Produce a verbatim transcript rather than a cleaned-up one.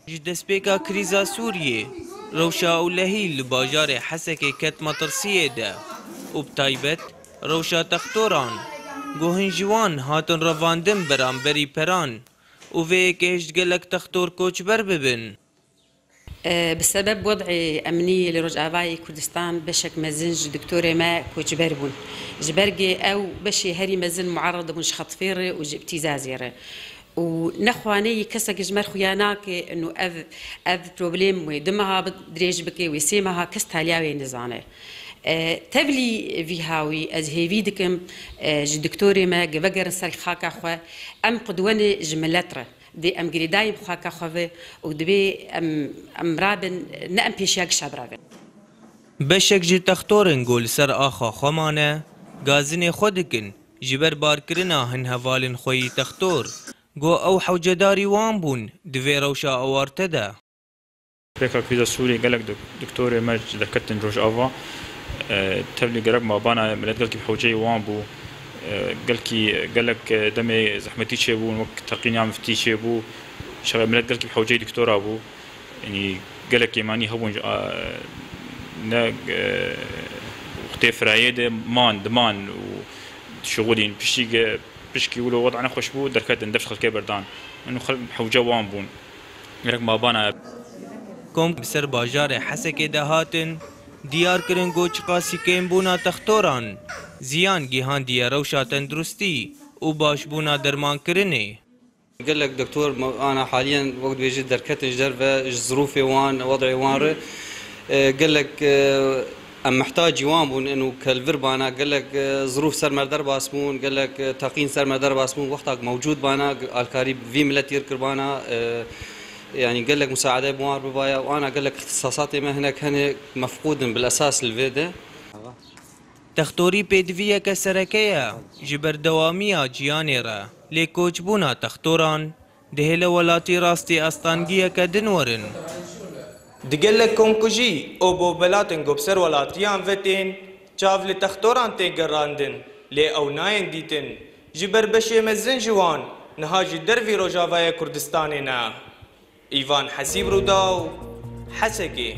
Ji destpêka krîza Sûriyê, rewşa ewlehî li bajarê Hesekê ket metirsiyê de û bi taybet rewşa textoran, ku hin ji wan hatin revandin beramberî peran û vê yekê hişt gelek textor koçber bibin. Bi sebeb wed'ê emnî li Rojavayê Kurdistan beşek mezin ji doktorê me koçber bûn. Ji ber ku ew beşê herî mezin muerrid bûn ji xetfê re û ji îbtîzazê re. Û nexwaneyî kesek ji me re xuya nake, û ev, ev problem wê du meha bi-, dirêj bike, wê sê meha kes taliya wê nizane. E, tevlî vî hawî ez hêvî dikim, e, ji doktorê me gi vegerin ser xaka xwe, em qudwe ne ji milet re. Dê em girêdayî bi xaka xwe ve û divê em, em rabin, ne em pêşiya gişa biravin. Beşek ji textorên ku li ser axa xwe mane, gazinê xwe dikin, ji ber barkirina hin hevalên xwe yî textor, ku ew hewcedarî wan bûn, di vê rewşa awarte de. Pêka krîza Sûriyê gelek dok-, doktorê me ji derketin Rojava, e, tevlî gerek mabana milet gelkî bi hewceyê wan bû, e, gelkî, gelek, e, demê zehmetî çêbûn, wek teqîna miftî çêbû, şexe milet gelkî bi hewceyê doktora bû. Yanî gelek kêmanî hebûn, a, ne, e, wextê firayê de man, diman û dişixulîn. Piştî ge-, pişkî wilo weda nexweş bû, derketin dev ji xelkê berdan. Min û xelk hewce wan bûn. Gerek mabana. Kom bi ser bajarê Hesekê de hatin, diyar kirin ku çiqasî kêmbûna textoran ziyan gihandiye rewşa tenduristî û başbûna dermankirinê. Gelek doktor me-, ana haliyen wek dibêjî derketin ji derve ji zirûfê wan, wed'ê wan re. E, gelek, e, em mihtacî wan bûn, eno kelvir bana, gelek, e, zirûf ser me derbas bûn, gelek, e, teqîn ser me derbas bûn, wextak mewcûd bana, alkarî vî miletî re kirbana, e, yanî gelek musaade bi wan re bibaya, û ana gelek îxtisasatê me hinek hene mefqûd in bil esas li vê de. Textorî pêdiviyeke sereke ye ji berdewamiya jiyanê re, lê koçbûna textoran dihêle welatî rastî astangiyeke din werin. Di gelek komkujî û bobelatên ku bi ser welatiyan ve tên, çav li textoran tê gerandin, lê ew nayên dîtin. Ji ber beşê mezin ji wan niha ji dervî Rojavayê Kurdistanê ne. Îvan Hesîb, Rûdaw, Hesekê.